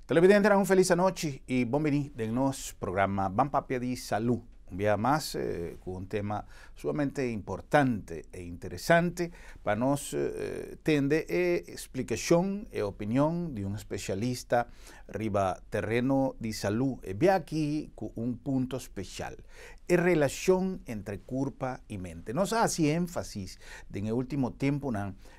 Televidente, un felis anochi i bon biní den nos programa Ban Papia di Salú. Un dia mas ku un tema sumamente importante i interesante pa nos tende e splikashon i opinion di un spesialista riba tereno di salú. I bin aki ku un punto spesial: e relashon entre kurpa i mente. Nos a hasi énfasis den último tempu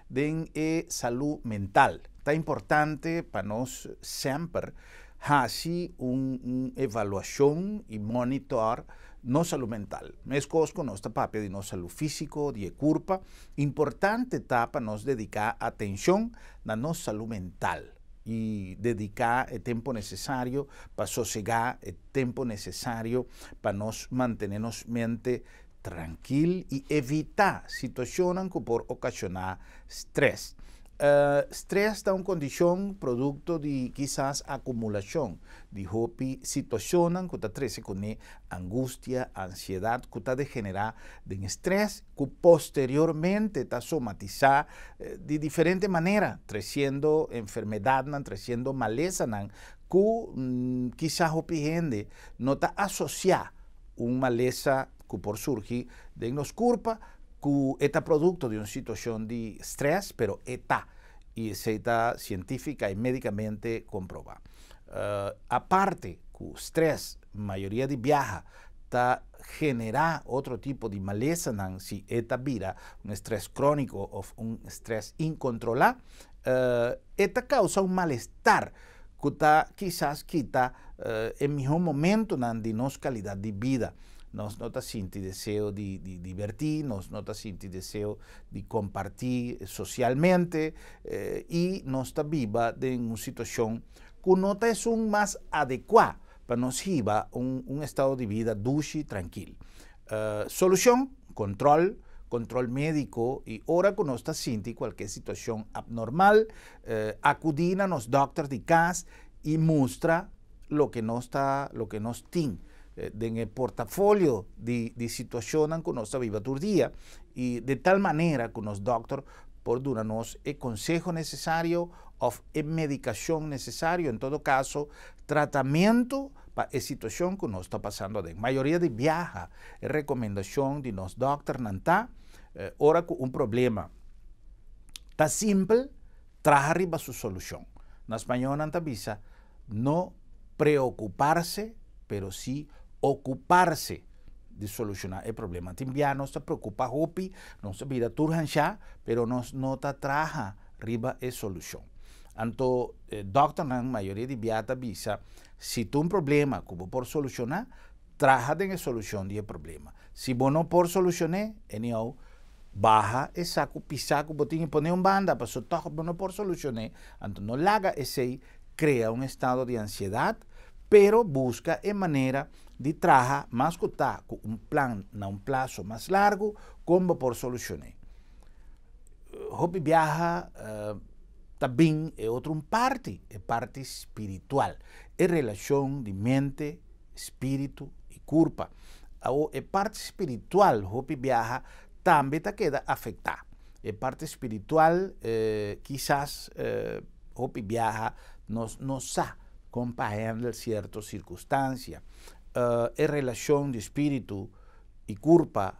den e salú mental. Ta importante pa nos semper hasi un evaluashon i monitor nos salú mental. Meskos ku nos ta papia di nos salú físiko, di kurpa, importante ta pa nos dediká atenshon na nos salú mental i dediká e tempu nesesario pa sosegá, e tempu nesesario pa nos mantené nos mente trankil i evitá situashon ku por okashoná strès. Strès ta un kondishon produkto di kisas akumulashon di hopi situashon ku ta trese kuné angustia, ansiedat, ku ta degenerá den strès, ku posteriormente ta somatisá di diferente manera, tresiendo enfermedat, tresiendo malesa, ku kisas hopi hende no ta asosiá un malesa ku por surgi den nos kurpa, ku ta produkto di un situashon di strès, pero ta, i esei ta sientífiko i médikamente komprobá. Aparte ku strès, mayoria di biaha, ta generá otro tipo di malesa, si e ta bira un strès króniko òf un strès inkontrolá, e ta kousa un malestar ku ta kisas kita e mihó momento di nos kalidat di bida. Nos no ta sinti deseo di divertí, nos no ta sinti deseo di kompartí sosialmente i nos ta biba den un situashon ku no ta un mas adekuá pa nos hiba un estado di bida dushi, trankil. Solushon: kontrol, kontrol médiko i ora ku nos ta sinti kualke situashon apnormal, akudí na nos dòkter di kas i mustra loke nos tin den portafolio di situashon ku nos ta biba tur dia i di tal manera ku nos dòkter por duna nos e konseho nesesario òf e medikashon nesesario, en todo kaso, tratamentu pa e situashon ku nos ta pasando aden. Mayoria di biaha, rekomendashon di nos dòkternan ta, ora ku un problema ta simpel, traha riba su solushon. Na spañó nan ta bisa: "No preocuparse, pero sí ocuparse di solushoná e problema". Tin bia nos ta preokupá hopi, nos ta bira tur hanshá, pero nos no ta traha riba e solushon. Anto, dòkternan mayoria di bia ta bisa: si tin un problema ku bo por solushoná, traha den e solushon di e problema. Si bo no por solushoná, anyhow, baha e saku pisá ku bo tin pone un banda, paso toch bo no por solushoná, anto no laga esei krea un estado di ansiedat, pero buska e manera di traha mas ku ta ku un plan na un plaso mas largu kon por solushoná. Hopi biaha tambe e otro un parti, e parti spiritual, e relashon di mente, spiritu i kurpa. E parti spiritual, hopi biaha, tambe ta keda afektá. E parti spiritual, kisas hopi biaha nos no sa kon pa handle sierto sirkunstansia. E relashon di spiritu i kurpa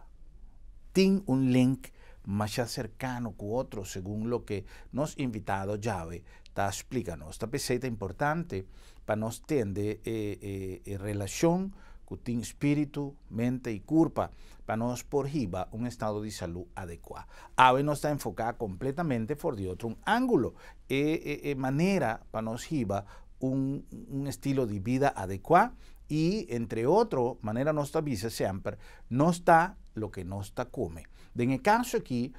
tin un link mas serkano ku otro, segun loke nos invitado djawe ta splikando. Ta p'esei ta importante pa nos tende e relashon ku tin spiritu, mente i kurpa pa nos por hiba un estado di salú adekuá. Awe nos ta enfoká kompletamente for di otro un ángulo e manera pa nos hiba un estilo di bida adekuá i, entre otro, manera nos ta bisa semper, nos ta loke nos ta kome. Den e kaso aki,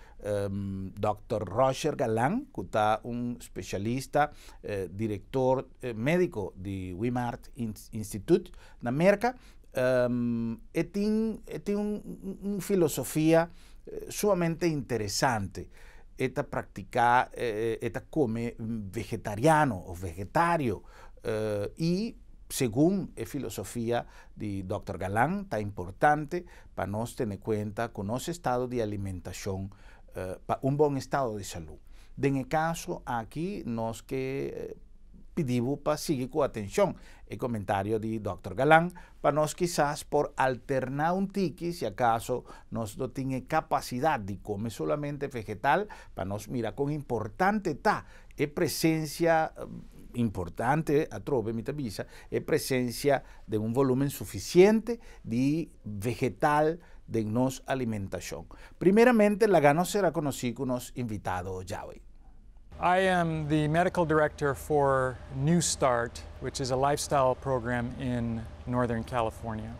Dr. Roger Galan, ku ta un spesialista, direktor médiko di Wimart Institute na Amérika, e tin un filosofia sumamente interesante. E ta praktiká, e ta kome vegetariano òf vegetario i segun e filosofia di Dr. Galan, ta importante pa nos tene kuenta ku nos estado di alimentashon pa un bon estado di salú. Den e kaso aki, nos ke Pidi bo pa sigui ku atenshon e komentario di Dòkter Galan pa nos kisas por alterná un tiki si akaso nos no tin e kapasidat di kome solamente vegetal pa nos mira kon importante ta e presensia importante atrobe mi ta bisa e presensia den un volumen sufisiente di vegetal den nos alimentashon. Primeramente laga nos sera konosí ku nos invitado djawe. I am the medical director for New Start, which is a lifestyle program in Northern California.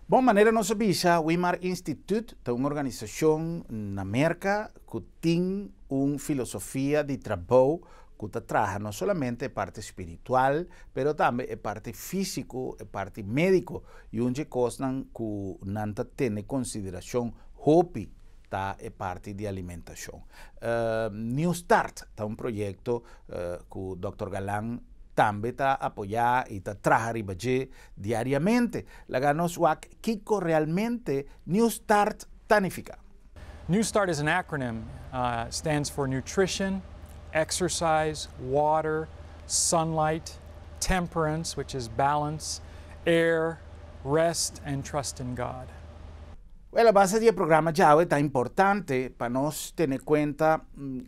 Bon, manera nos a bisa, Weimar Institute ta un organisashon na Merka ku tin un filosofia di trabou ku ta traha no solamente e parti spiritual, pero tambe e parti físiko, e parti médiko, i un dje kosnan ku nan ta tene konsiderashon hopi ta e parti di alimentashon. New Start ta un proyekto ku Dòkter Galan tambe ta apoyá i ta traha riba dje diariamente. Laga nos wak kiko realmente New Start ta nifiká. New Start is an acronym, stands for Nutrition, Exercise, Water, Sunlight, Temperance, which is balance, Air, Rest and Trust in God. Wel, a base di e programa djawe ta importante pa nos tene kuenta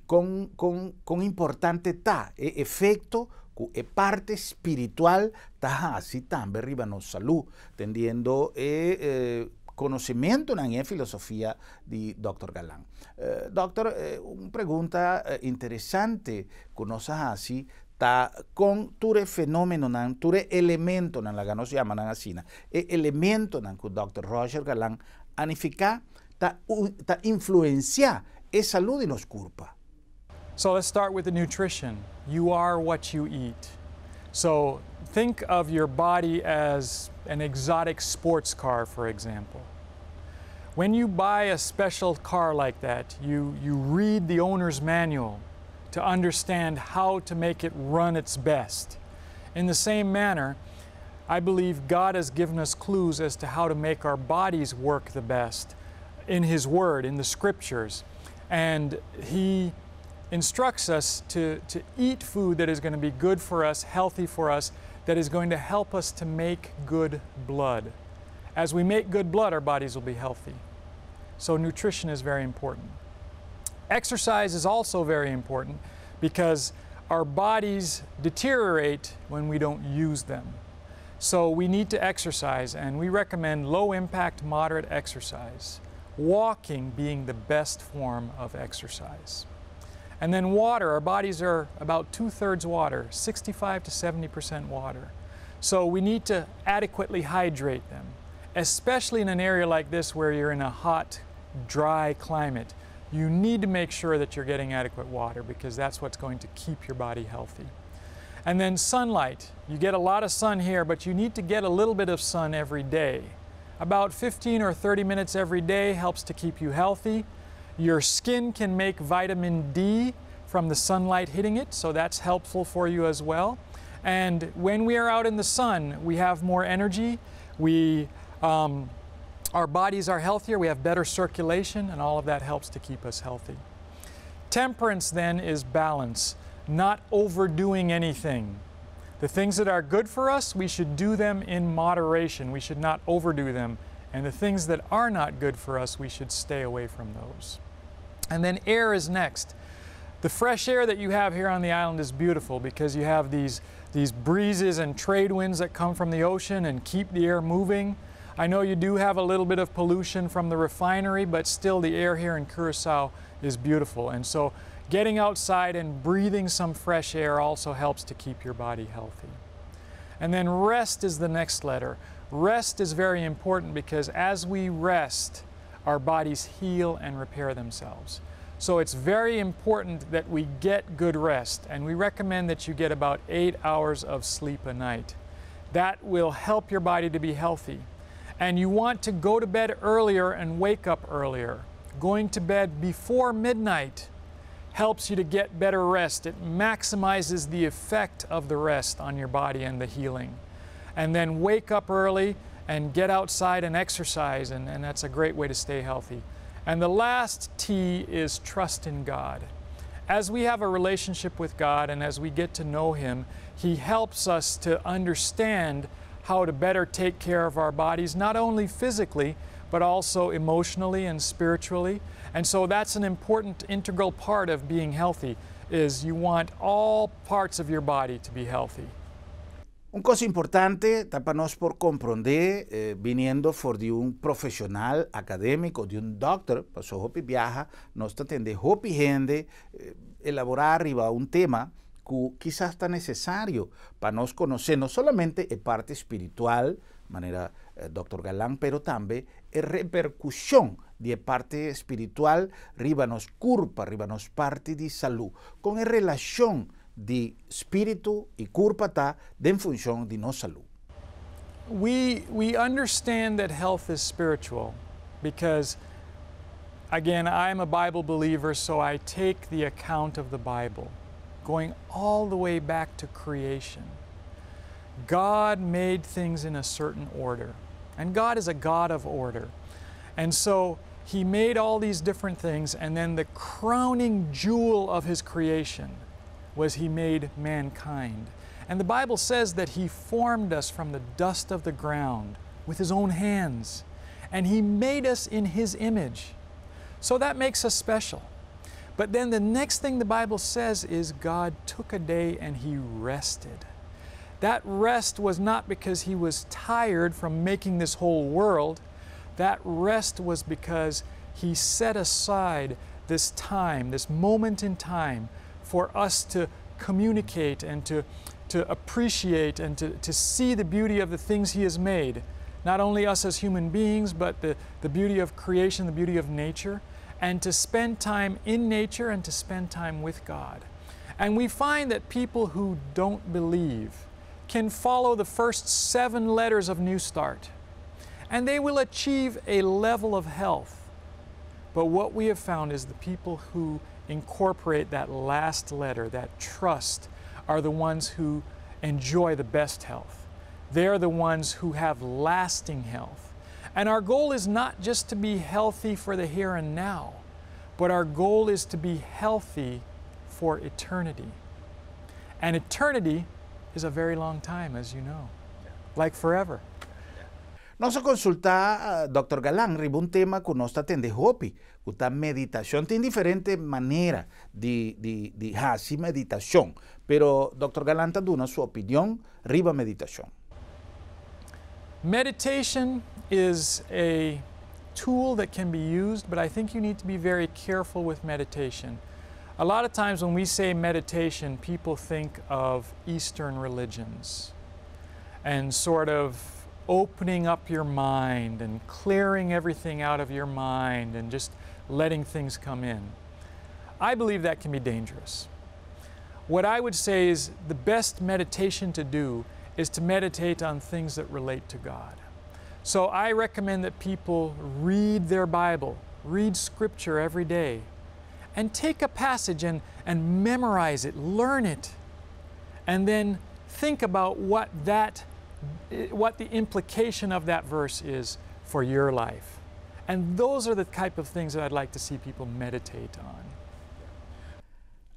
kon kon kon importante ta e efekto ku e parte spiritual ta hasi tambe riba nos salú, tendiendo e konosementunan i e filosofia di Dòkter Galan. Dòkter, un pregunta interesante ku nos a hasi ta kon tur e fenomenonan, tur e elementonan, laga nos yama nan asina, e elementonan ku Dòkter Roger Galan a nifiká ta ta influensiá e salú di nos kurpa. So let's start with the nutrition. You are what you eat. So think of your body as an exotic sports car, for example. When you buy a special car like that, you, you read the owner's manual to understand how to make it run its best. In the same manner, I believe God has given us clues as to how to make our bodies work the best in His Word, in the Scriptures. And He instructs us to, to eat food that is going to be good for us, healthy for us, that is going to help us to make good blood. As we make good blood, our bodies will be healthy. So, nutrition is very important. Exercise is also very important because our bodies deteriorate when we don't use them. So we need to exercise, and we recommend low impact, moderate exercise, walking being the best form of exercise. And then water, our bodies are about two thirds water, 65 to 70% water. So we need to adequately hydrate them, especially in an area like this where you're in a hot, dry climate. You need to make sure that you're getting adequate water because that's what's going to keep your body healthy. And then sunlight. You get a lot of sun here, but you need to get a little bit of sun every day. About 15 or 30 minutes every day helps to keep you healthy. Your skin can make vitamin D from the sunlight hitting it, so that's helpful for you as well. And when we are out in the sun, we have more energy, we, um, our bodies are healthier, we have better circulation, and all of that helps to keep us healthy. Temperance then is balance, not overdoing anything. The things that are good for us, we should do them in moderation. We should not overdo them. And the things that are not good for us, we should stay away from those. And then air is next. The fresh air that you have here on the island is beautiful because you have these, these breezes and trade winds that come from the ocean and keep the air moving. I know you do have a little bit of pollution from the refinery, but still the air here in Curacao is beautiful. And so getting outside and breathing some fresh air also helps to keep your body healthy. And then rest is the next letter. Rest is very important because as we rest, our bodies heal and repair themselves. So it's very important that we get good rest, and we recommend that you get about eight hours of sleep a night. That will help your body to be healthy. And you want to go to bed earlier and wake up earlier. Going to bed before midnight helps you to get better rest. It maximizes the effect of the rest on your body and the healing. And then wake up early and get outside and exercise, and, and that's a great way to stay healthy. And the last T is trust in God. As we have a relationship with God and as we get to know Him, He helps us to understand how to better take care of our bodies, not only physically, but also emotionally and spiritually. And so that's an important integral part of being healthy is you want all parts of your body to be healthy. Un kos importante pa nos por komprondé, biniendo for di un profeshonal akadémiko, di un dòkter, paso hopi biaha, nos ta tende hopi hende elaborá riba un tema ku kisas ta nesesario pa nos konosé no solamente e parti spiritual, manera Dr. Galan, pero tambe e reperkushon di e parti spiritual riba nos kurpa, riba nos parti di salú, ku e relashon di spiritu i kurpa ta den funshon di nos salú. We understand that health is spiritual because, again, I'm a Bible believer, so I take the account of the Bible, going all the way back to creation. God made things in a certain order, and God is a God of order. And so He made all these different things, and then the crowning jewel of His creation was He made mankind. And the Bible says that He formed us from the dust of the ground with His own hands, and He made us in His image. So that makes us special. But then the next thing the Bible says is God took a day and He rested. That rest was not because He was tired from making this whole world. That rest was because He set aside this time, this moment in time, for us to communicate and to appreciate and to see the beauty of the things He has made. Not only us as human beings, but the beauty of creation, the beauty of nature, and to spend time in nature and to spend time with God. And we find that people who don't believe can follow the first 7 letters of New Start, and they will achieve a level of health. But what we have found is the people who incorporate that last letter, that trust, are the ones who enjoy the best health. They're the ones who have lasting health. And our goal is not just to be healthy for the here and now, but our goal is to be healthy for eternity. And eternity is a very long time, as you know, like forever. Nos a konsultá Dr. Galan riba un tema ku nos ta tende hopi, ku ta meditashon. Tin diferente manera di hasi meditashon, pero Dr. Galan ta duna su opinion riba meditashon. Meditation is a tool that can be used, but I think you need to be very careful with meditation. A lot of times when we say meditation, people think of Eastern religions and sort of opening up your mind and clearing everything out of your mind and just letting things come in. I believe that can be dangerous. What I would say is the best meditation to do is to meditate on things that relate to God. So I recommend that people read their Bible, read Scripture every day, and take a passage and memorize it, learn it, and then think about what the implication of that verse is for your life. And those are the type of things that I'd like to see people meditate on.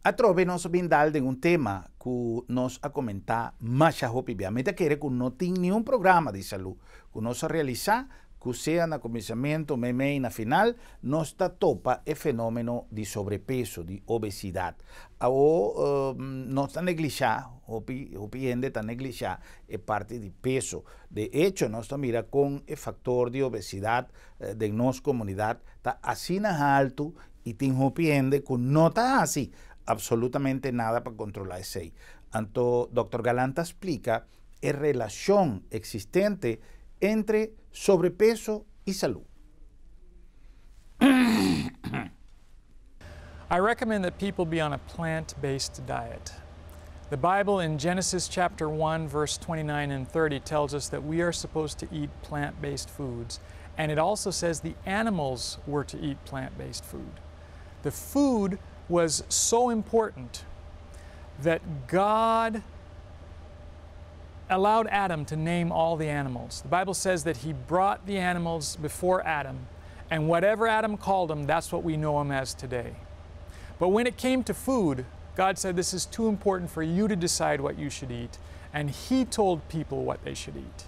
Atrobe nos a bin dal den un tema ku nos a komentá masha hopi bia. Mi ta kere ku no tin ningun programa di salú ku nos a realisá, ku sea na kuminsamentu, meimei, na final, nos ta topa e fenómeno di sobrepeso, di obesidat. O nos ta neglishá, hopi hende ta neglishá e parti di peso. De echo, nos ta mira ku e faktor di obesidat den nos komunidat ta asina haltu i tin hopi hende ku no ta hasi absolutamente nada pa kontrolá esei. Anto, Dr. Galan ta splika e relashon eksistente entre sobrepeso i salú. I recommend that people be on a plant-based diet. The Bible in Genesis chapter 1, verse 29 and 30 tells us that we are supposed to eat plant-based foods. And it also says the animals were to eat plant-based food. The food was so important that God allowed Adam to name all the animals. The Bible says that he brought the animals before Adam, and whatever Adam called them, that's what we know them as today. But when it came to food, God said, This is too important for you to decide what you should eat. And He told people what they should eat.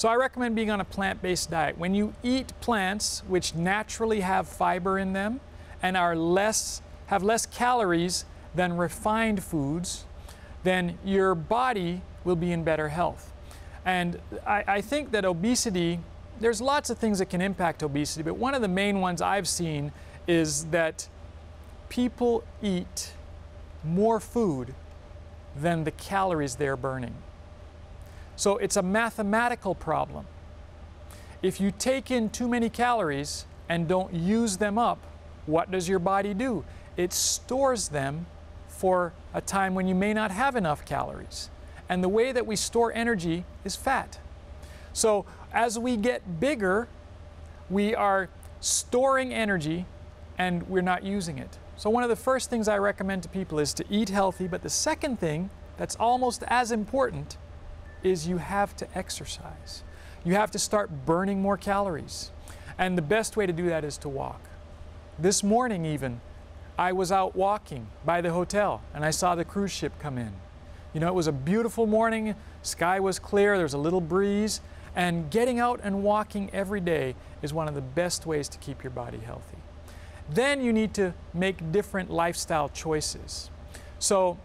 So I recommend being on a plant based diet. When you eat plants, which naturally have fiber in them and are less, have less calories than refined foods, then your body will be in better health. And I, I think that obesity, there's lots of things that can impact obesity, but one of the main ones I've seen is that people eat more food than the calories they're burning. So it's a mathematical problem. If you take in too many calories and don't use them up, what does your body do? It stores them for a time when you may not have enough calories. And the way that we store energy is fat. So as we get bigger, we are storing energy and we're not using it. So, one of the first things I recommend to people is to eat healthy, but the second thing that's almost as important is you have to exercise. You have to start burning more calories. And the best way to do that is to walk. This morning, even, I was out walking by the hotel and I saw the cruise ship come in. You know, it was a beautiful morning, sky was clear, there was a little breeze, and getting out and walking every day is one of the best ways to keep your body healthy. Then you need to make different lifestyle choices. So,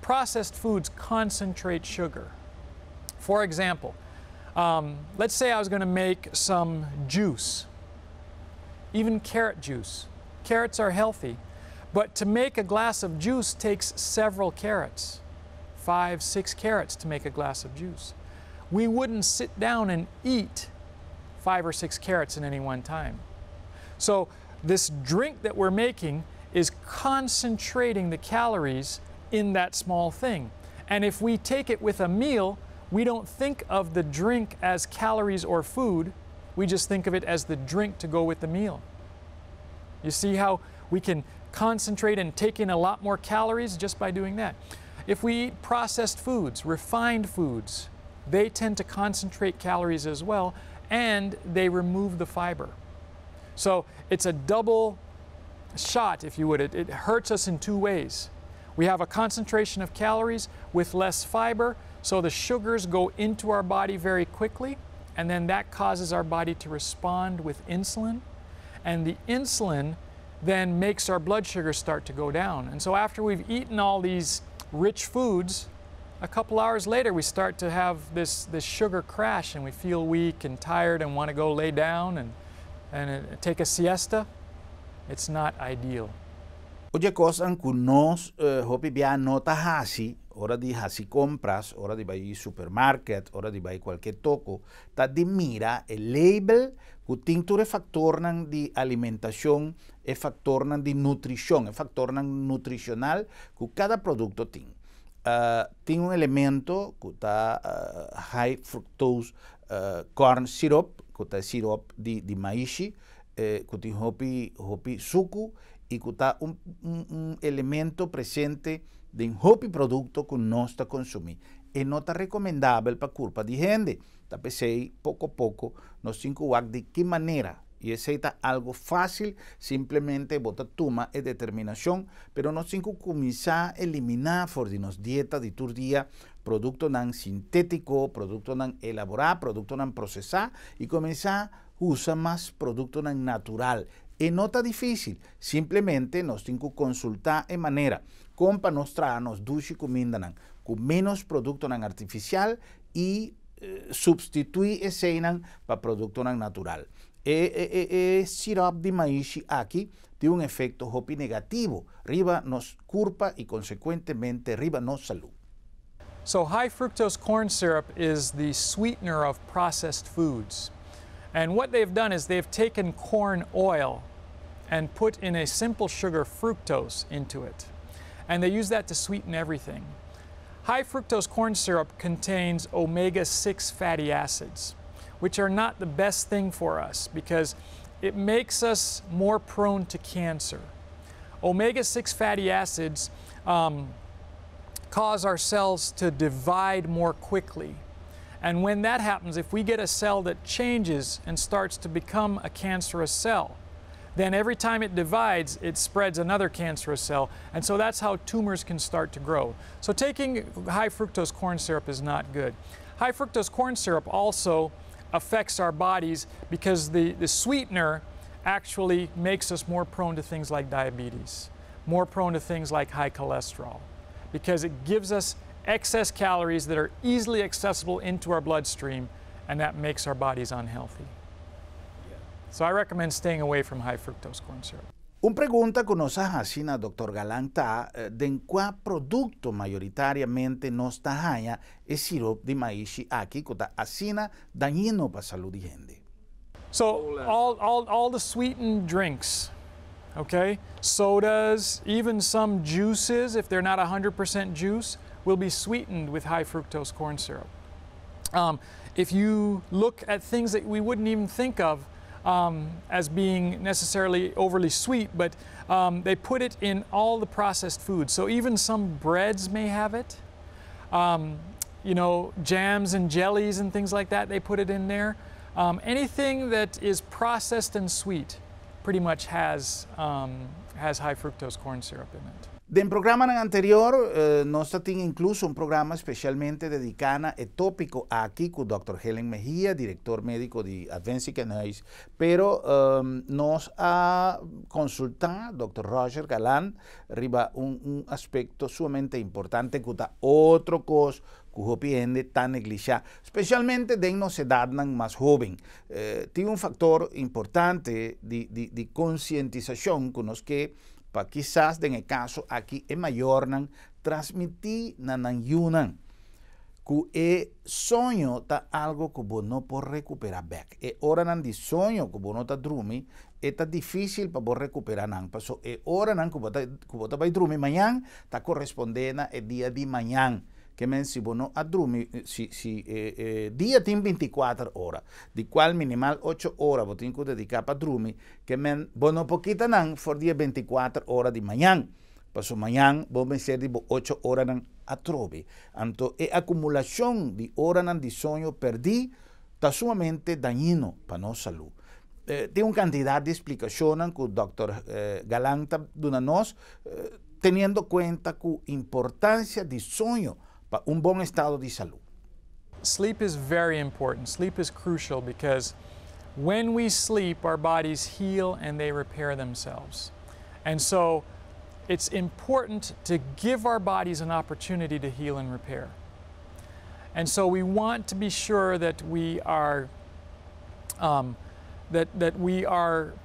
processed foods concentrate sugar. For example, let's say I was going to make some juice, even carrot juice. Carrots are healthy, but to make a glass of juice takes several carrots five, six carrots to make a glass of juice. We wouldn't sit down and eat five or six carrots in any one time. So, this drink that we're making is concentrating the calories in that small thing. And if we take it with a meal, we don't think of the drink as calories or food. We just think of it as the drink to go with the meal. You see how we can concentrate and take in a lot more calories just by doing that. If we eat processed foods, refined foods, they tend to concentrate calories as well and they remove the fiber. So it's a double shot, if you would. It, it hurts us in two ways. We have a concentration of calories with less fiber, so the sugars go into our body very quickly, and then that causes our body to respond with insulin. And the insulin then makes our blood sugar start to go down. And so after we've eaten all these rich foods, a couple hours later we start to have this, this sugar crash and we feel weak and tired and want to go lay down and, and uh, take a siesta. It's not ideal. Oye, kosnan ku nos hopi bia no ta hasi, ora di hasi kompras, ora di bai supermarket, ora di bai kualke toko, ta di mira e label ku tin tur e faktornan di alimentashon, e faktornan di nutrishon, e faktornan nutrishonal ku kada produkto tin. Tin un elemento ku ta high fructose corn syrup, ku ta syrup di, di maishi, ku tin hopi, hopi suku i ku ta un, un, un elemento presente den hopi produkto ku nos ta konsumí. E no ta rekomendabel pa kurpa di hende. Ta p'esei poko poko nos tin ku wak di ki manera i esei ta algu fásil, simplemente bo ta tuma e determinashon, pero nos tin ku kuminsá eliminá for di nos dieta di tur dia produktonan sintétiko, produktonan elaborá, produktonan prosesá i kuminsá usa mas produktonan natural. E no ta difísil, simplemente nos tin ku konsultá e manera kon pa nos traha nos dushi kumindanan ku ménos produktonan artifisial i supstituí eseinan pa produktonan natural. E e e e sirop di maishi aki tin un efekto hopi negativo riba nos kurpa i konsekuentemente riba nos salú. So high fructose corn syrup is the sweetener of processed foods. And what they've done is they've taken corn oil and put in a simple sugar fructose into it. And they use that to sweeten everything. High fructose corn syrup contains omega 6 fatty acids, which are not the best thing for us because it makes us more prone to cancer. Omega 6 fatty acids cause our cells to divide more quickly. And when that happens, if we get a cell that changes and starts to become a cancerous cell, Then every time it divides, it spreads another cancerous cell. And so that's how tumors can start to grow. So taking high fructose corn syrup is not good. High fructose corn syrup also affects our bodies because the sweetener actually makes us more prone to things like diabetes, more prone to things like high cholesterol, because it gives us excess calories that are easily accessible into our bloodstream, and that makes our bodies unhealthy. So I recommend staying away from high fructose corn syrup. Un pregunta ku nos a hasi na Dr. Galan ta den kua produkto mayoritariamente nos ta haña e sirop di maishi aki ku ta asina dañino pa salú di hende. So all the sweetened drinks, okay, sodas, even some juices, if they're not 100% juice, will be sweetened with high fructose corn syrup. If you look at things that we wouldn't even think of as being necessarily overly sweet, but they put it in all the processed foods. So even some breads may have it. Jams and jellies and things like that, they put it in there. Anything that is processed and sweet pretty much has high fructose corn syrup in it. Den programa anterior, nos tin inkluso un programa spesialmente dediká na e tópiko aki ku Dr. Helen Mejia, direktor médiko di Advent Ziekenhuis, pero nos a konsultá Dr. Roger Galan riba un aspekto sumamente importante ku ta otro kos ku hopi hende ta neglishá, spesialmente den nos edatnan mas hóben. Tin un faktor importante di konsientisashon ku nos ke pa kisas den kaso aki e mayornan transmití na nan yunan ku e soño ta algu ku bo no por rekuperá bèk. E oranan di soño ku bo no ta drumi, ta difísil pa bo rekuperá nan. Paso e oranan ku bo ta bai drumi mañan, ta korespondé na e dia di mañan. Ke men si bo no a drumi, si dia tin 24 ora, di kual minimal 8 ora bo tin ku dediká pa drumi, ke men bo no por kita nan for di e 24 ora di mañan. Paso mañan bo mester di bo 8 oranan atrobe. Anto e akumulashon di oranan di soño pèrdí ta sumamente dañino pa nos salú. Tin un kantidat di splikashon ku Dr. Galan ta duna nos, teniendo kuenta ku importansia di soño pa un bon estado di salú. Sleep is very important. Sleep is crucial because when we sleep, our bodies heal and they repair themselves. And so it's important to give our bodies an opportunity to heal and repair. And so we want to be sure that we are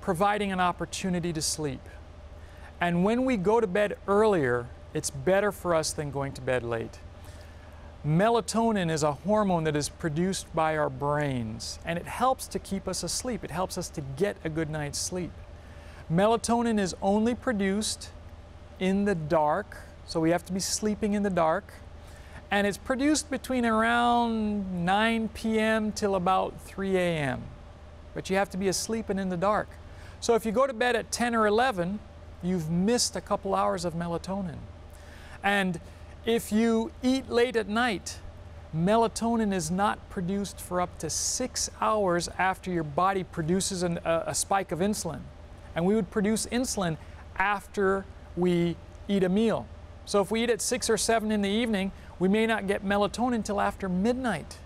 providing an opportunity to sleep. And when we go to bed earlier, it's better for us than going to bed late. Melatonin is a hormone that is produced by our brains, and it helps to keep us asleep. It helps us to get a good night's sleep. Melatonin is only produced in the dark, so we have to be sleeping in the dark. And it's produced between around 9 p.m. till about 3 a.m. But you have to be asleep and in the dark. So if you go to bed at 10 or 11, you've missed a couple hours of melatonin. And if you eat late at night, melatonin is not produced for up to 6 hours after your body produces a spike of insulin. And we would produce insulin after we eat a meal. So if we eat at 6 or 7 in the evening, we may not get melatonin till after midnight.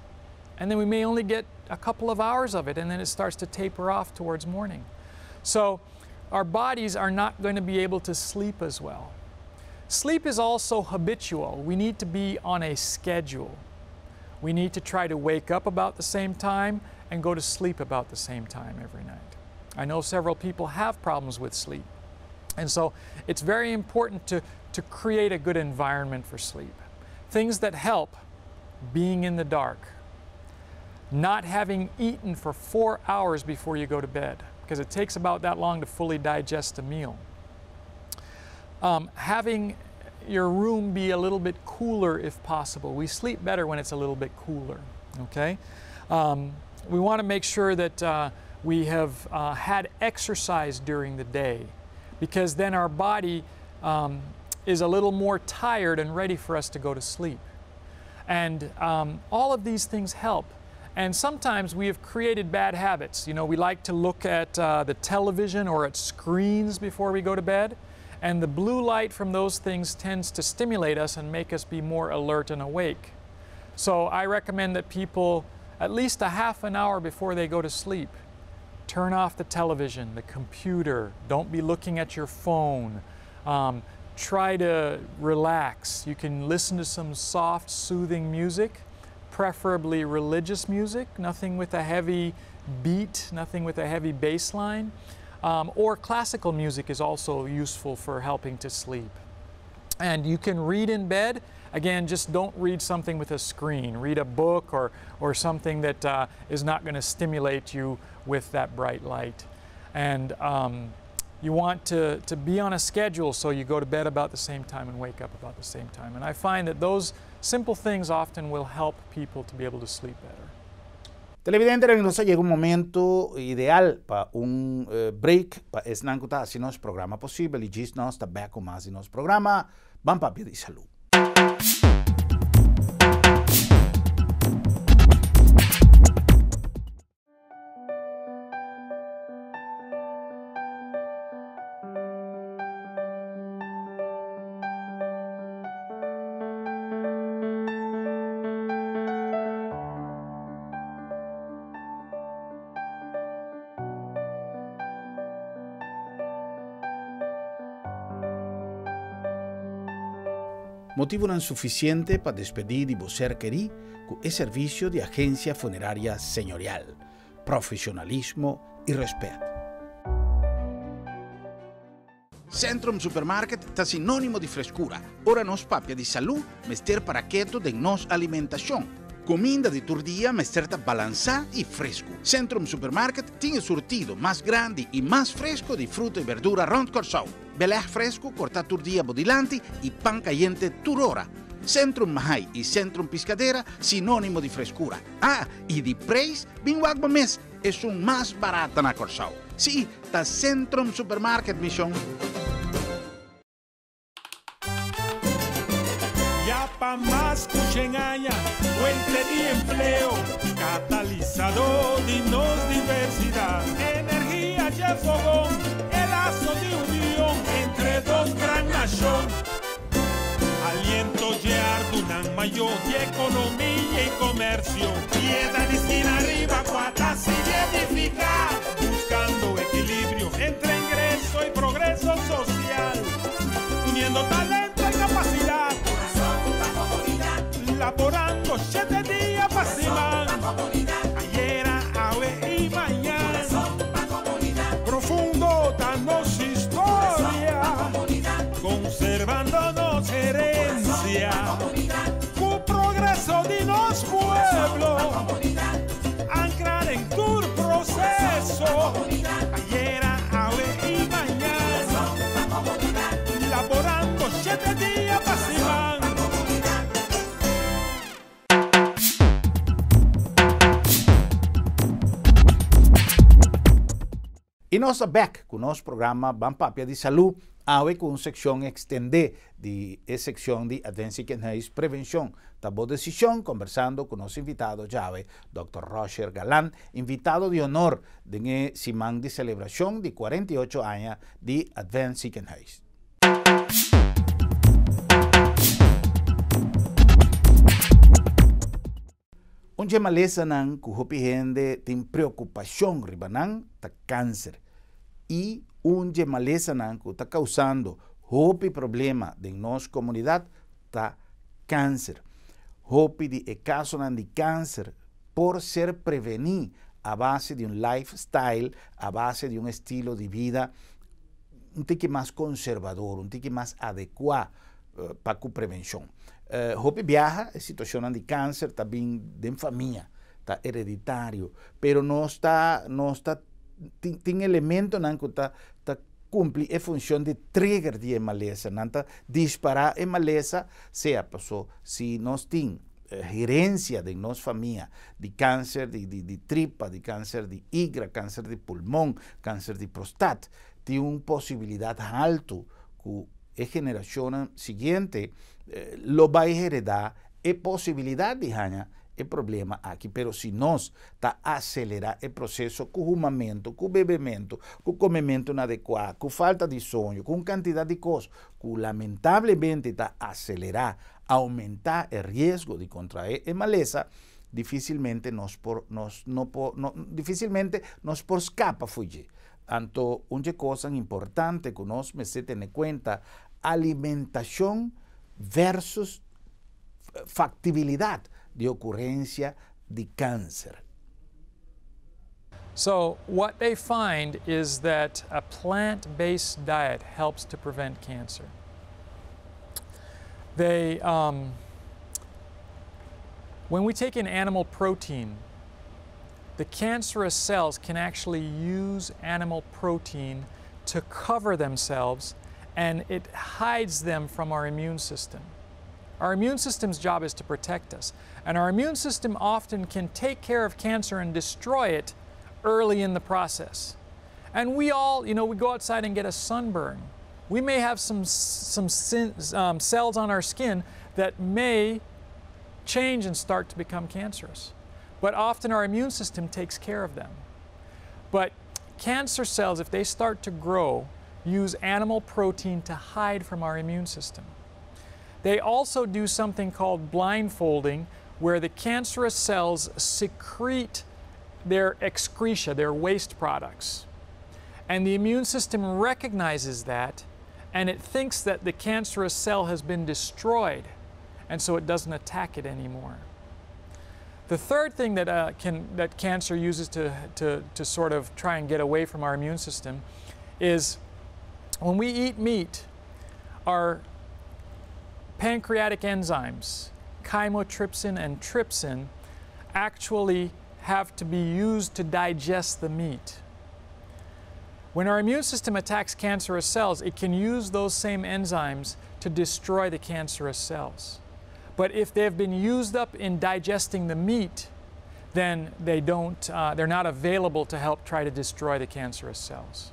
And then we may only get a couple of hours of it, and then it starts to taper off towards morning. So our bodies are not going to be able to sleep as well. Sleep is also habitual. We need to be on a schedule. We need to try to wake up about the same time and go to sleep about the same time every night. I know several people have problems with sleep. And so it's very important to create a good environment for sleep. Things that help: being in the dark, not having eaten for 4 hours before you go to bed, because it takes about that long to fully digest a meal. Having your room be a little bit cooler if possible. We sleep better when it's a little bit cooler, okay? We want to make sure that we have had exercise during the day because then our body is a little more tired and ready for us to go to sleep. And all of these things help. And sometimes we have created bad habits. You know, we like to look at the television or at screens before we go to bed. And the blue light from those things tends to stimulate us and make us be more alert and awake. So I recommend that people, at least a half an hour before they go to sleep, turn off the television, the computer, don't be looking at your phone. Try to relax. You can listen to some soft, soothing music, preferably religious music, nothing with a heavy beat, nothing with a heavy bass line. Or classical music is also useful for helping to sleep. And you can read in bed. Again, just don't read something with a screen. Read a book or something that is not going to stimulate you with that bright light. And you want to be on a schedule so you go to bed about the same time and wake up about the same time. And I find that those simple things often will help people to be able to sleep better. Televidente, nos a yega un momento ideal pa un break, pa esnan ku ta hasi nos programa posibel i djis nos ta bèk ku mas di nos programa Ban Papia di Salú. Motivonan sufisiente pa despedí di bo ser kerí ku e servisio di Agencia Funeraria Señorial. Profesionalismo y respet. Centrum Supermarket ta sinónimo di freskura. Ora nos papia di salú, mester para ketu den nos alimentashon. Kuminda di tur dia mester ta balansá i fresku. Centrum Supermarket tin e surtido mas grandi i mas fresku di fruta i berdura rònt Kòrsou. Belèg fresku kortá tur dia bo dilanti i pan kayente tur ora. Centrum Mahai i Centrum Piscadera sinónimo di freskura. Ah, i di preis, bin wak bo mes, esun mas barata na Kòrsou. Sí, ta Centrum Supermarket, mi shon. Ya pa mas ku shen aña, fuente di empleo, katalisadó di nos diversidat. Energia dje fogon, e laso di union entre dos gran nashon. Aliento dje ardunan mayó di ekonomia i komersio. Piedra di skina riba kua ta sigui edifiká, buskando ekilibrio entre ingreso i progreso sosial, uniendo talento i kapasidat. Laborando shete dia pa siman, ayera, awe i mañan. Profundo ta nos historia, konservando nos herensia. Ku progreso di nos pueblo, ankra den tur proseso. Ayera, awe i mañan, laborando shete dia pa siman. I nos ta bek ku nos programa Ban Papia di Salú, awe ku un sekshon ekstendé di e sekshon di Advent Ziekenhuis Prevenshon ta bo desishon, kombersando ku nos invitado djawe, Dòkter Roger Galan, invitado di honor den e siman di selebrashon di 48 aña di Advent Ziekenhuis. Un dje malesanan ku hopi hende tin preokupashon riba nan ta kanser. I un dje malesanan ku ta kousando hopi problema den nos komunidat ta kanser. Hopi di e kasonan di kanser por ser prevení a base di un lifestyle, a base di un estilo di bida un tiki mas konservador, un tiki mas adekuá pa ku prevenshon. Hopi biaha e situashonnan di kanser ta bin den famia, ta hereditario, pero nos ta nos ta tin tin elementonan ku ta ta kumpli e funshon di trigger di e malesa, nan ta dispará e malesa, sea paso si nos tin herensia den nos famia di kanser di di di tripa, di kanser di igra, kanser di pulmon, kanser di prostat, tin un posibilidat haltu ku e generashonnan siguiente lo bai heredá e posibilidat di haña E problema aki, pero si nos ta aselerá e proseso ku humamentu, ku bebementu, ku komementu inadekuá, ku falta di soño, ku un kantidat di kos ku lamentablemente ta aselerá, oumentá e riesgo di kontraé e malesa, difísilmente nos por nos no por no difísilmente nos por skapa for dje. Anto un dje kosnan importante ku nos mester tene kuenta, alimentashon versus faktibilidat di okurensia di kanser. So, what they find is that a plant based diet helps to prevent cancer. When we take in animal protein, the cancerous cells can actually use animal protein to cover themselves, and it hides them from our immune system. Our immune system's job is to protect us, and our immune system often can take care of cancer and destroy it early in the process. And we all, we go outside and get a sunburn. We may have some cells on our skin that may change and start to become cancerous. But often our immune system takes care of them. But cancer cells, if they start to grow, use animal protein to hide from our immune system. They also do something called blindfolding, where the cancerous cells secrete their excreta, their waste products. And the immune system recognizes that, and it thinks that the cancerous cell has been destroyed, and so it doesn't attack it anymore. The third thing that cancer uses to sort of try and get away from our immune system is when we eat meat, our pancreatic enzymes, chymotrypsin and trypsin, actually have to be used to digest the meat. When our immune system attacks cancerous cells, it can use those same enzymes to destroy the cancerous cells. But if they've been used up in digesting the meat, then they don't, they're not available to help try to destroy the cancerous cells.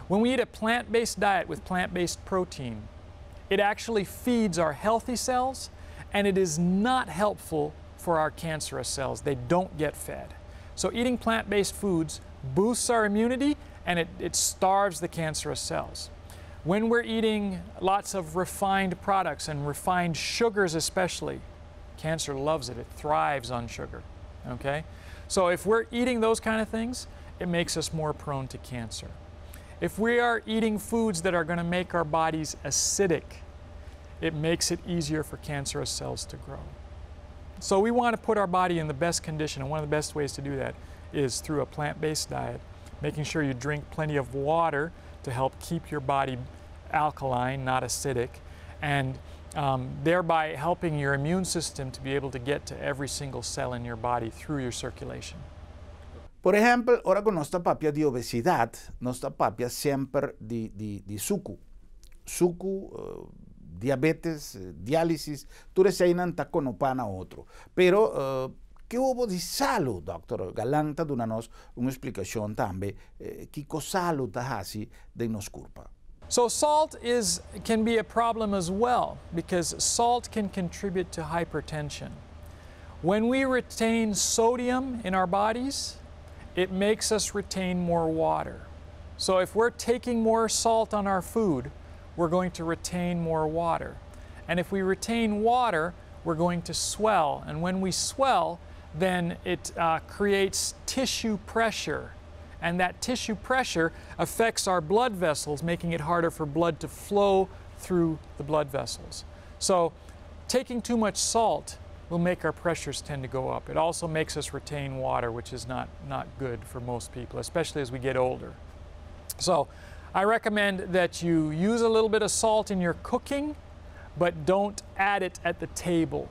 When we eat a plant-based diet with plant-based protein, it actually feeds our healthy cells, and it is not helpful for our cancerous cells. They don't get fed. So eating plant-based foods boosts our immunity, and it starves the cancerous cells. When we're eating lots of refined products and refined sugars especially, cancer loves it. It thrives on sugar, okay? So if we're eating those kind of things, it makes us more prone to cancer. If we are eating foods that are going to make our bodies acidic, it makes it easier for cancerous cells to grow. So we want to put our body in the best condition, and one of the best ways to do that is through a plant-based diet, making sure you drink plenty of water to help keep your body alkaline, not acidic, and thereby helping your immune system to be able to get to every single cell in your body through your circulation. Por ehèmpel, ora ku nos ta papia di obesidat, nos ta papia semper di suku. Suku, diabetes, diálisis, tur eseinan ta konopá na otro. Pero, kiko di salu, Dr. Galan ta duna nos un splikashon tambe, kiko salu ta hasi den nos kurpa. So salt can be a problem as well, because salt can contribute to hypertension. When we retain sodium in our bodies, it makes us retain more water. So if we're taking more salt on our food, we're going to retain more water. And if we retain water, we're going to swell. And when we swell, then it creates tissue pressure. And that tissue pressure affects our blood vessels, making it harder for blood to flow through the blood vessels. So taking too much salt will make our pressures tend to go up. It also makes us retain water, which is not good for most people, especially as we get older. So I recommend that you use a little bit of salt in your cooking, but don't add it at the table.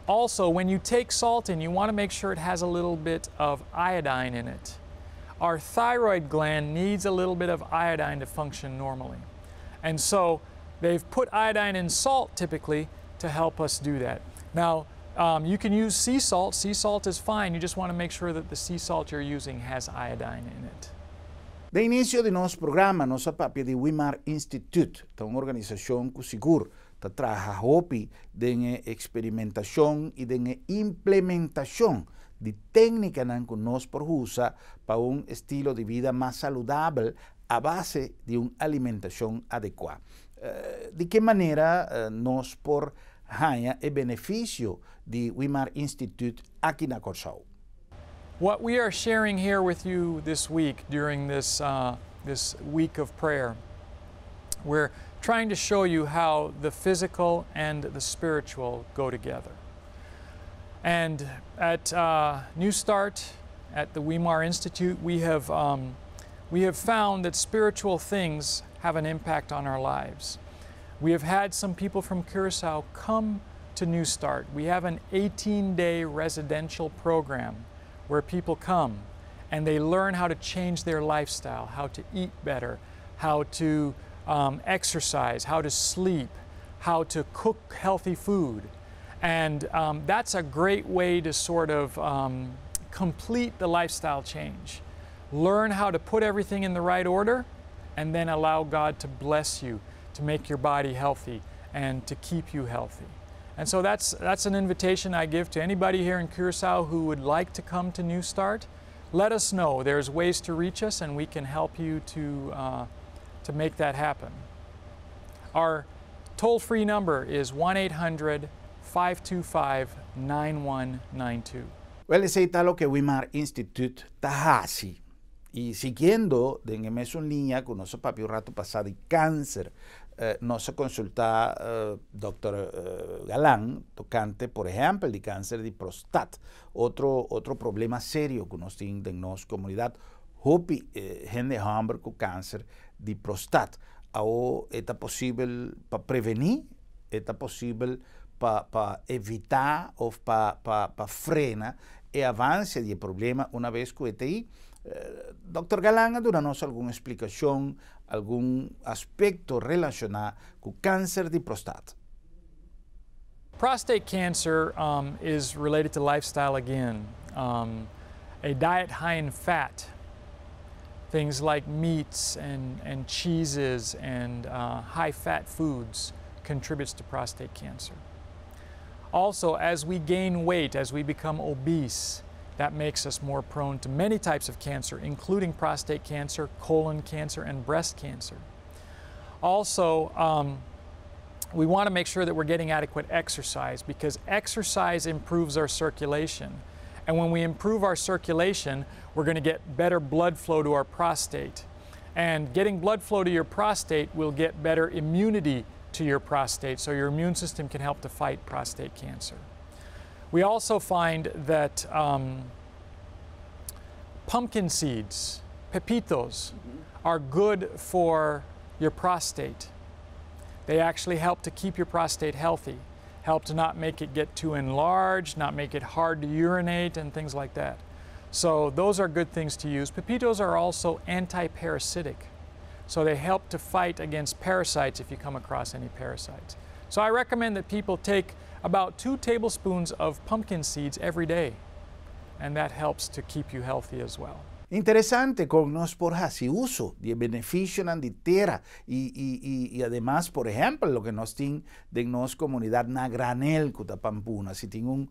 Also, when you take salt in, you want to make sure it has a little bit of iodine in it. Our thyroid gland needs a little bit of iodine to function normally. And so they've put iodine in salt typically to help us do that. Now, you can use sea salt. Sea salt is fine. You just want to make sure that the sea salt you're using has iodine in it. Den inisio di nos programa, nos a papia di Wimar Institute, un organisashon ku sigur Ta traha hopi den eksperimentashon i den implementashon di téknikanan ku nos por usa pa un estilo di bida mas saludabel a base di un alimentashon adekuá. Di ki manera nos por haña e benefisio di Weimar Institute aki na Kòrsou? What we are sharing here with you this week during this week of prayer, we're trying to show you how the physical and the spiritual go together. And at New Start, at the Weimar Institute, we have found that spiritual things have an impact on our lives. We have had some people from Curacao come to New Start. We have an 18-day residential program where people come and they learn how to change their lifestyle, how to eat better, how to exercise, how to sleep, how to cook healthy food. And that's a great way to sort of complete the lifestyle change. Learn how to put everything in the right order and then allow God to bless you, to make your body healthy and to keep you healthy. And so that's an invitation I give to anybody here in Curacao who would like to come to New Start. Let us know. There's ways to reach us and we can help you to make that happen. Our toll free number is 1-800-525-9192. Well, esei ta loke Weimar Institute ta hasi. I siguiendo den e mesun liña ku nos a papia un ratu pasá di kanser, nos a konsultá Dr. Galan tokante, por ehèmpel, di kanser di prostat, otro problema serio ku nos tin den nos komunidat, hopi hende hòmber ku kanser di prostat. Awor, ta posibel pa prevení, ta posibel pa evitá òf pa frena e avanse di problema un bes ku e t'ei? Dr. Galan a duna nos algun splikashon, algun aspekto relashoná ku kanser di prostat. Prostate cancer is related to lifestyle again. A diet high in fat, things like meats and cheeses and high fat foods, contributes to prostate cancer. Also, as we gain weight, as we become obese, that makes us more prone to many types of cancer, including prostate cancer, colon cancer, and breast cancer. Also, we want to make sure that we're getting adequate exercise because exercise improves our circulation. And when we improve our circulation, we're going to get better blood flow to our prostate. And getting blood flow to your prostate will get better immunity to your prostate, so your immune system can help to fight prostate cancer. We also find that pumpkin seeds, pepitos, are good for your prostate. They actually help to keep your prostate healthy, help to not make it get too enlarged, not make it hard to urinate, and things like that. So those are good things to use. Pepitos are also anti-parasitic. So they help to fight against parasites if you come across any parasites. So I recommend that people take about 2 tablespoons of pumpkin seeds every day, and that helps to keep you healthy as well. Interesante kon nos por hasi uso di benefisionan di tera i ademas, por ehèmpel, loke nos tin den nos komunidat na granel ku ta pampuna, si tin un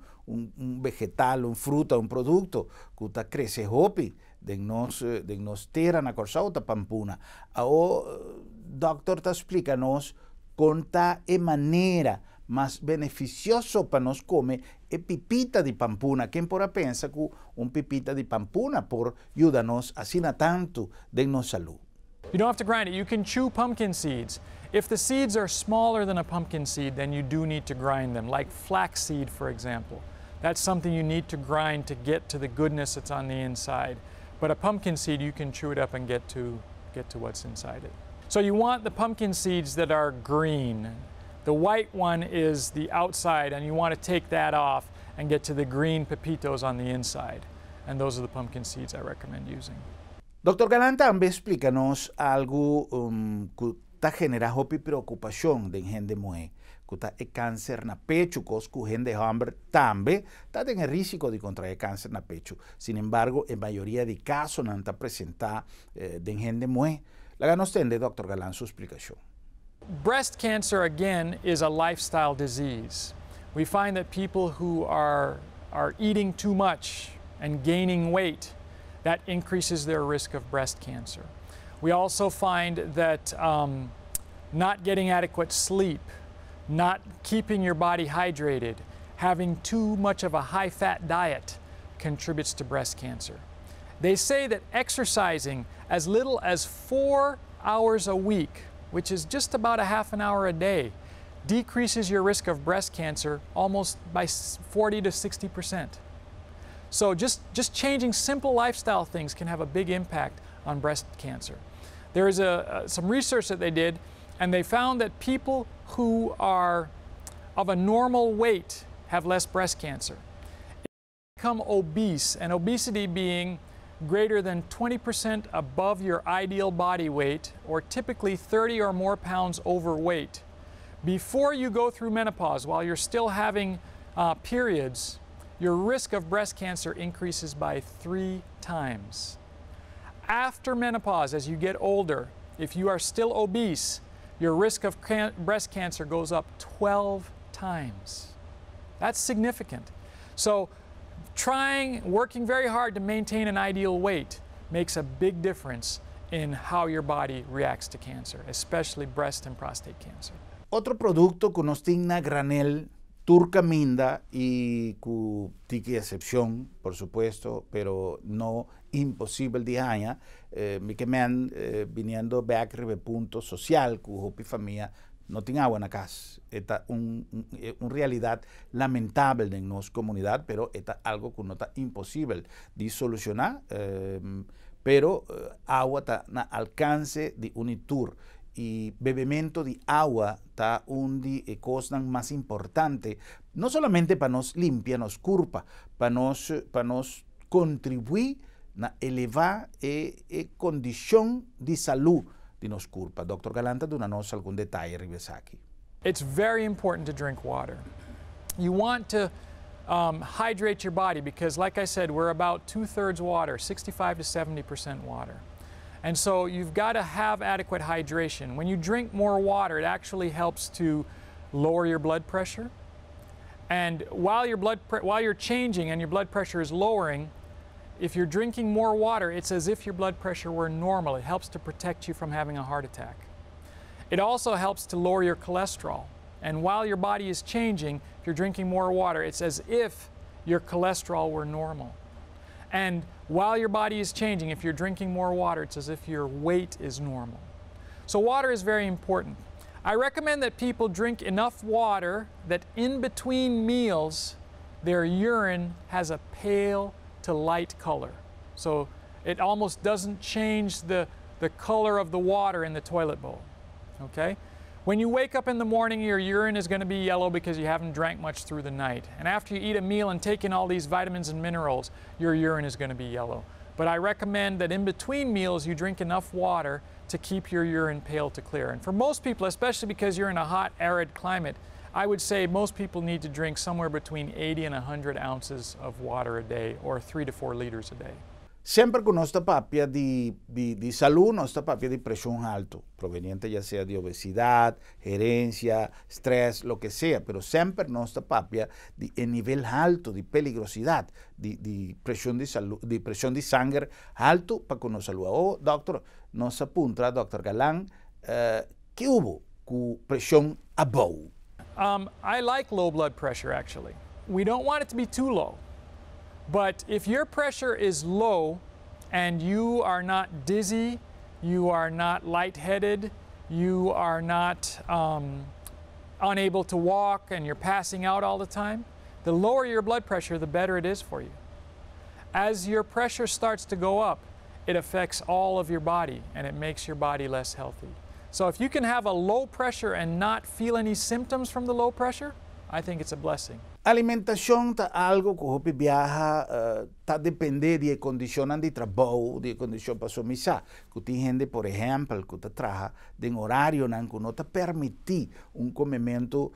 vegetal, un fruta, un produkto ku ta krese hopi den nos tera na Kòrsou ta pampuna. Awor, dòkter ta splika nos kon ta e manera mas benefisioso pa nos kome e pipita di pampuna. Ken por a pensa ku un pipita di pampuna por yuda nos asina tantu den nos salú? You don't have to grind it. You can chew pumpkin seeds. If the seeds are smaller than a pumpkin seed, then you do need to grind them, like flaxseed, for example. That's something you need to grind to get to the goodness that's on the inside. But a pumpkin seed, you can chew it up and get to what's inside it. So you want the pumpkin seeds that are green. The white one is the outside, and you want to take that off and get to the green pepitos on the inside. And those are the pumpkin seeds I recommend using. Dr. Galan tambe a splika nos algu ku ta generá hopi preokupashon den hende muhé, ku ta e kanser na pechu, kos ku hende hòmber tambe ta den riesgo di kontraé kanser na pechu. Sin embargo, e mayoria di kasonan ta presentá den hende muhé. Laga nos tende Dr. Galan su splikashon. Breast cancer, again, is a lifestyle disease. We find that people who are eating too much and gaining weight, that increases their risk of breast cancer. We also find that not getting adequate sleep, not keeping your body hydrated, having too much of a high fat diet contributes to breast cancer. They say that exercising as little as 4 hours a week, which is just about a half an hour a day, decreases your risk of breast cancer almost by 40 to 60%. So just changing simple lifestyle things can have a big impact on breast cancer. There is some research that they did, and they found that people who are of a normal weight have less breast cancer. Become obese, and obesity being greater than 20% above your ideal body weight, or typically 30 or more pounds overweight. Before you go through menopause, while you're still having periods, your risk of breast cancer increases by three times. After menopause, as you get older, if you are still obese, your risk of breast cancer goes up 12 times. That's significant. So, trying, working very hard to maintain an ideal weight makes a big difference in how your body reacts to cancer, especially breast and prostate cancer. Otro produkto ku nos tin na granel, tur kaminda i ku tiki eksepshon, por supuesto, pero no imposibel di haña, mi ke men biniendo bèk riba punto sosial ku hopi famia no tin awa na kas. Ta un realidat lamentabel den nos komunidat, pero ta algu ku no ta imposibel di solushoná, pero awa ta na alkanse di un tur i bebementu di awa ta un di kos mas importante, no solamente pa nos limpia nos kurpa, pa nos kontribuí na elevá e kondishon di salú di nos kurpa. Dr. Galan ta duna nos algun detaye riba esaki. It's very important to drink water. You want to hydrate your body because, like I said, we're about 2/3 water, 65 to 70% water. And so you've got to have adequate hydration. When you drink more water, it actually helps to lower your blood pressure. And while you're changing and your blood pressure is lowering, if you're drinking more water, it's as if your blood pressure were normal. It helps to protect you from having a heart attack. It also helps to lower your cholesterol. And while your body is changing, if you're drinking more water, it's as if your cholesterol were normal. And while your body is changing, if you're drinking more water, it's as if your weight is normal. So water is very important. I recommend that people drink enough water that in between meals, their urine has a pale to light color. So it almost doesn't change the color of the water in the toilet bowl. Okay? When you wake up in the morning, your urine is going to be yellow because you haven't drank much through the night. And after you eat a meal and take in all these vitamins and minerals, your urine is going to be yellow. But I recommend that in between meals, you drink enough water to keep your urine pale to clear. And for most people, especially because you're in a hot, arid climate, I would say most people need to drink somewhere between 80 and 100 ounces of water a day, or 3 to 4 liters a day. Semper ku nos ta papia di salú, nos ta papia di preshon haltu, proveniente ya sea di obesidat, herensia, strès, loke sea, pero semper nos ta papia di nivel haltu di peligrosidat, di preshon di salú, di preshon di sanger haltu pa ku nos salú. Oh, dòkter, nos a puntra, dòkter Galan, kiko hubo ku preshon abou? I like low blood pressure, actually. We don't want it to be too low. But if your pressure is low and you are not dizzy, you are not lightheaded, you are not unable to walk, and you're passing out all the time, the lower your blood pressure, the better it is for you. As your pressure starts to go up, it affects all of your body and it makes your body less healthy. So if you can have a low pressure and not feel any symptoms from the low pressure, I think it's a blessing. Alimentashon ta algu ku hopi biaha ta dependé di kondishon di trabou, di kondishon pa somisa. Ku tin hende, por ehèmpel, ku ta traha den orarionan ku no ta permití un komementu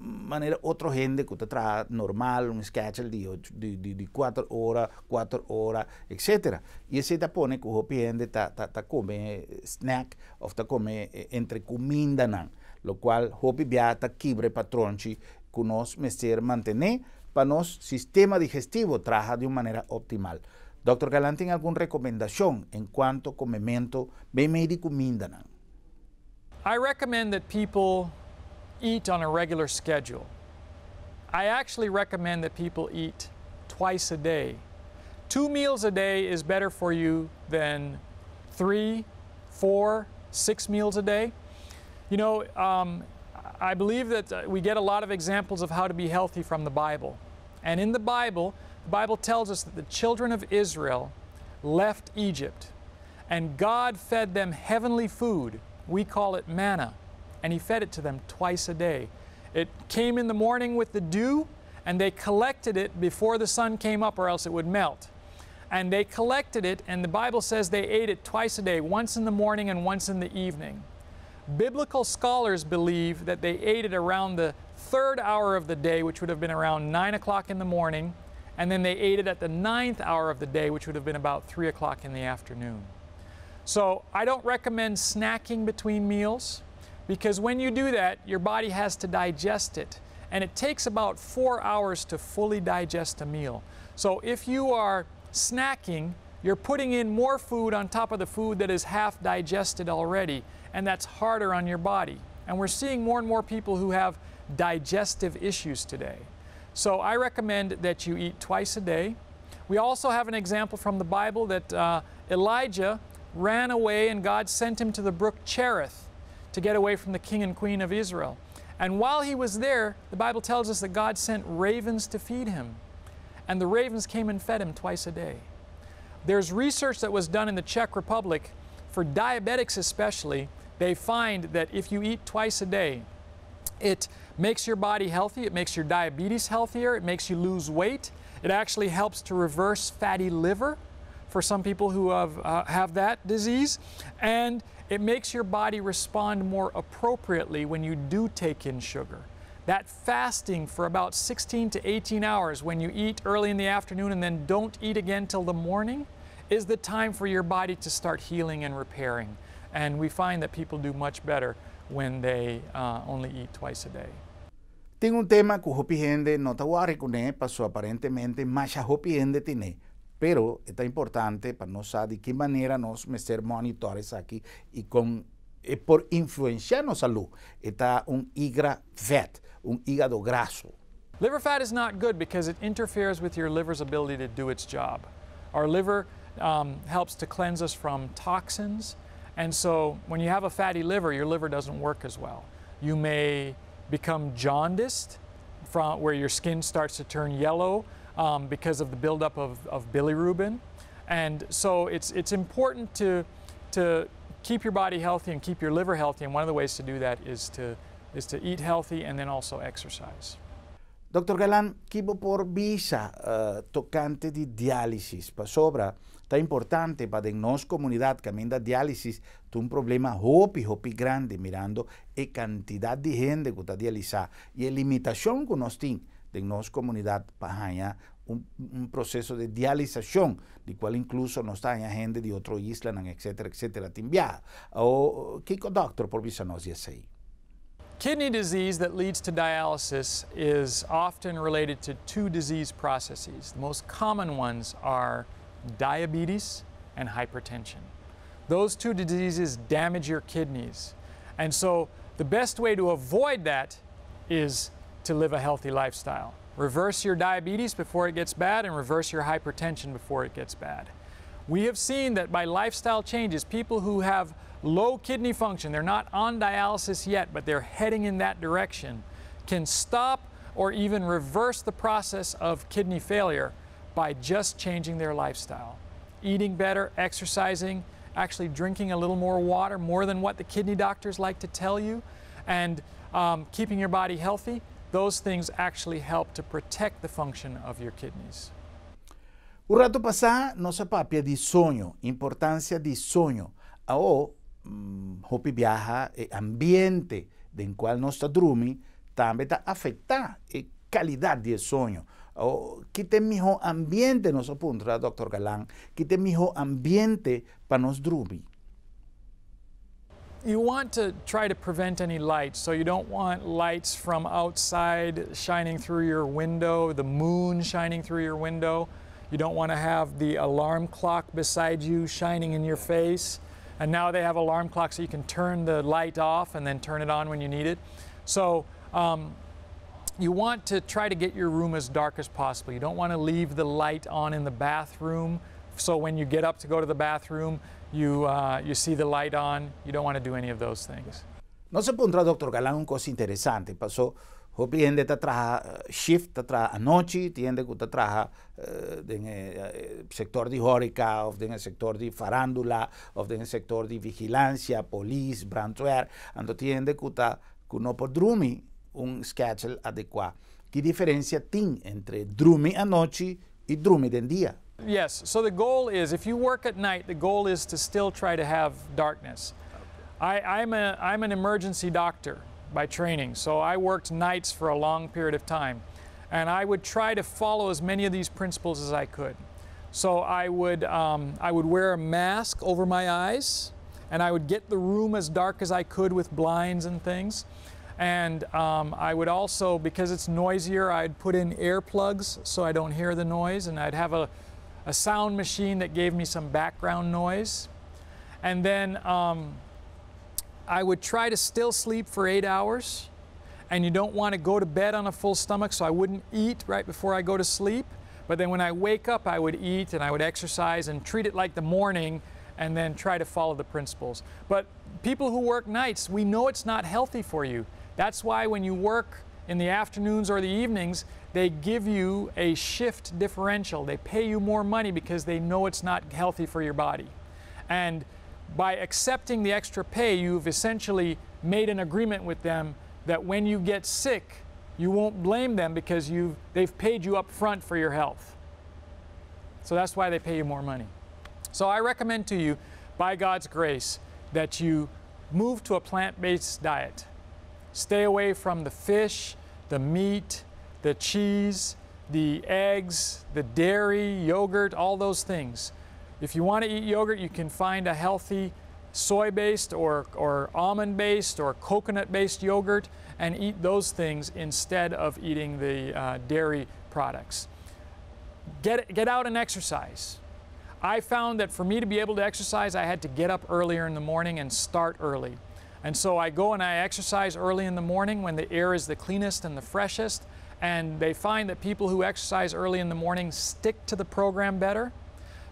Manera otro hende ku ta traha normal, un schedule di 4 ora, 4 ora, etc. I esei ta pone ku hopi hende ta kome snack òf ta kome entre kumindanan, lokual hopi bia ta kibra e patronchi ku nos mester mantené pa nos sistema digestivo traha di un manera optimal. Dr. Galan tin algun rekomendashon en kuanto komementu meimei di kumindanan? I recommend that people eat on a regular schedule. I actually recommend that people eat twice a day. Two meals a day is better for you than three, four, six meals a day. I believe that we get a lot of examples of how to be healthy from the Bible. And in the Bible tells us that the children of Israel left Egypt and God fed them heavenly food. We call it manna. And He fed it to them twice a day. It came in the morning with the dew, and they collected it before the sun came up, or else it would melt. And they collected it, and the Bible says they ate it twice a day, once in the morning and once in the evening. Biblical scholars believe that they ate it around the third hour of the day, which would have been around 9 o'clock in the morning, and then they ate it at the ninth hour of the day, which would have been about 3 o'clock in the afternoon. So I don't recommend snacking between meals because when you do that, your body has to digest it. And it takes about 4 hours to fully digest a meal. So if you are snacking, you're putting in more food on top of the food that is half digested already, and that's harder on your body. And we're seeing more and more people who have digestive issues today. So I recommend that you eat twice a day. We also have an example from the Bible that Elijah ran away and God sent him to the brook Cherith to get away from the king and queen of Israel. And while he was there, the Bible tells us that God sent ravens to feed him. And the ravens came and fed him twice a day. There's research that was done in the Czech Republic for diabetics especially. They find that if you eat twice a day, it makes your body healthy, it makes your diabetes healthier, it makes you lose weight. It actually helps to reverse fatty liver for some people who have that disease. And it makes your body respond more appropriately when you do take in sugar. That fasting for about 16 to 18 hours when you eat early in the afternoon and then don't eat again till the morning is the time for your body to start healing and repairing. And we find that people do much better when they only eat twice a day. Tin un tema ku hopi hende no ta worry kuné, paso aparentemente masha hopi hende tin'é. Pero ta importante pa nos sa di ki manera nos mester monitor esaki i kon e por influensiá nos salú. Ta un higra vet, un hígado graso. Liver fat is not good because it interferes with your liver's ability to do its job. Our liver helps to cleanse us from toxins, and so when you have a fatty liver, your liver doesn't work as well. You may become jaundiced, from where your skin starts to turn yellow because of the buildup of bilirubin. And so it's important to keep your body healthy and keep your liver healthy, and one of the ways to do that is to eat healthy and then also exercise. Dr. Galan, kiko bo por bisa tokante di diálisis? Pasobra, ta importante pa nos komunidat kaminda diálisis ta un problema hopi, hopi grandi, mirando e kantidat di hende ku ta dialisá i e limitashon ku nos tin den nos komunidat pa un proseso di dialisashon, di kual inkluso nos ta hende di otro isla, etc., etc., tin biaha. O kiko dòkter por bisa nos esei? Kidney disease that leads to dialysis is often related to two disease processes. The most common ones are diabetes and hypertension. Those two diseases damage your kidneys. And so the best way to avoid that is to live a healthy lifestyle. Reverse your diabetes before it gets bad and reverse your hypertension before it gets bad. We have seen that by lifestyle changes, people who have low kidney function, they're not on dialysis yet, but they're heading in that direction, can stop or even reverse the process of kidney failure by just changing their lifestyle. Eating better, exercising, actually drinking a little more water, more than what the kidney doctors like to tell you, and keeping your body healthy, those things actually help to protect the function of your kidneys. Un ratu pasá, nos a papia di soño, importansia di soño. Awor, hopi biaha, ambiente den kual nos ta drumi, Tambe ta afektá e kalidat di soño. O, ki ta e mihó ambiente, nos a puntra Dr. Galan, ki ta e mihó ambiente pa nos drumi? You want to try to prevent any light, so you don't want lights from outside shining through your window, the moon shining through your window. You don't want to have the alarm clock beside you shining in your face. And now they have alarm clocks so you can turn the light off and then turn it on when you need it. So you want to try to get your room as dark as possible. You don't want to leave the light on in the bathroom, so when you get up to go to the bathroom, you see the light on. You don't want to do any of those things. Nos a puntra Dr. Galan un kos interesante. Paso, hopi hende ta traha shift, ta traha anochi, tin hende ku ta traha den sektor di horeca, òf den sektor di farándula, òf den sektor di vigilansia, polis, brandweer, anto tin hende ku ta ku no por drumi un schedule adekuá. Ki diferensia tin entre drumi anochi i drumi di dia? Yes, so the goal is, if you work at night, the goal is to still try to have darkness. I'm an emergency doctor by training, so I worked nights for a long period of time. And I would try to follow as many of these principles as I could. So I would wear a mask over my eyes, and I would get the room as dark as I could with blinds and things. And I would also, because it's noisier, I'd put in earplugs so I don't hear the noise, and I'd have a sound machine that gave me some background noise. And then I would try to still sleep for 8 hours. And you don't want to go to bed on a full stomach, so I wouldn't eat right before I go to sleep. But then when I wake up, I would eat and I would exercise and treat it like the morning and then try to follow the principles. But people who work nights, we know it's not healthy for you. That's why when you work in the afternoons or the evenings, they give you a shift differential. They pay you more money because they know it's not healthy for your body. And by accepting the extra pay, you've essentially made an agreement with them that when you get sick, you won't blame them because they've paid you up front for your health. So that's why they pay you more money. So I recommend to you, by God's grace, that you move to a plant based diet. Stay away from the fish, the meat, the cheese, the eggs, the dairy, yogurt, all those things. If you want to eat yogurt, you can find a healthy soy based or almond based or coconut based yogurt and eat those things instead of eating the dairy products. Get out and exercise. I found that for me to be able to exercise, I had to get up earlier in the morning and start early. And so I go and I exercise early in the morning when the air is the cleanest and the freshest. And they find that people who exercise early in the morning stick to the program better.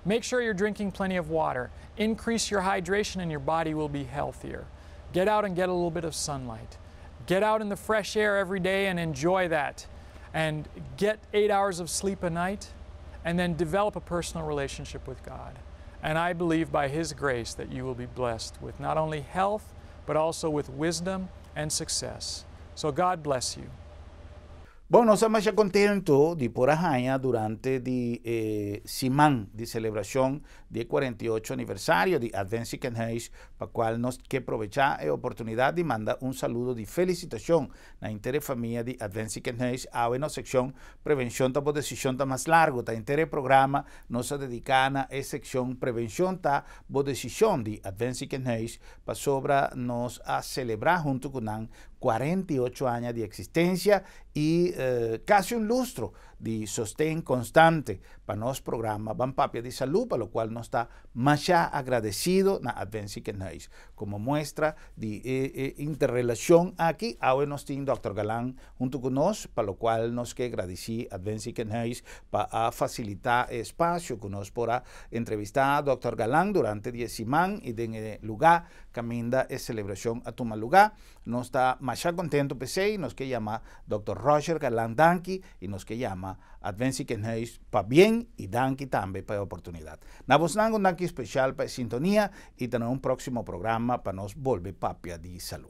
Make sure you're drinking plenty of water. Increase your hydration and your body will be healthier. Get out and get a little bit of sunlight. Get out in the fresh air every day and enjoy that. And get 8 hours of sleep a night and then develop a personal relationship with God. And I believe by His grace that you will be blessed with not only health, but also with wisdom and success. So God bless you. Bon, nos ta masha kontentu di por a haña durante di siman di selebrashon di 48 aniversario di Advent Ziekenhuis, pa kual nos ke probechá e oportunidat di manda un saludo di felisitashon na henter famia di Advent Ziekenhuis. Awe nos sekshon Prevenshon ta Desishon ta mas largu, ta henter programa nos a dediká na e sekshon Prevenshon ta Desishon di Advent Ziekenhuis, pasobra nos a selebrá huntu ku nan 48 aña di eksistensia i kasi un lustro di sosten konstante pa nos programa Ban Papia di Salú, pa lokual nos ta masha agradesido na Advent Ziekenhuis. Komo muestra di interrelashon aki, awe nos tin Dr. Galan huntu ku nos, pa lokual nos ke gradisí Advent Ziekenhuis pa fasilitá espasio ku nos por entrevistá Dr. Galan durante e siman i den lugá kaminda e selebrashon a tuma lugá. Nos ta masha kontentu p'esei, nos ke yama Dr. Roger Galan danki i nos ke yama Advent Ziekenhuis pabien i danki tambe pa e oportunidat. Na boso un danki spesial pa sintonia i te un próksimo programa pa nos bolbe papia di salú.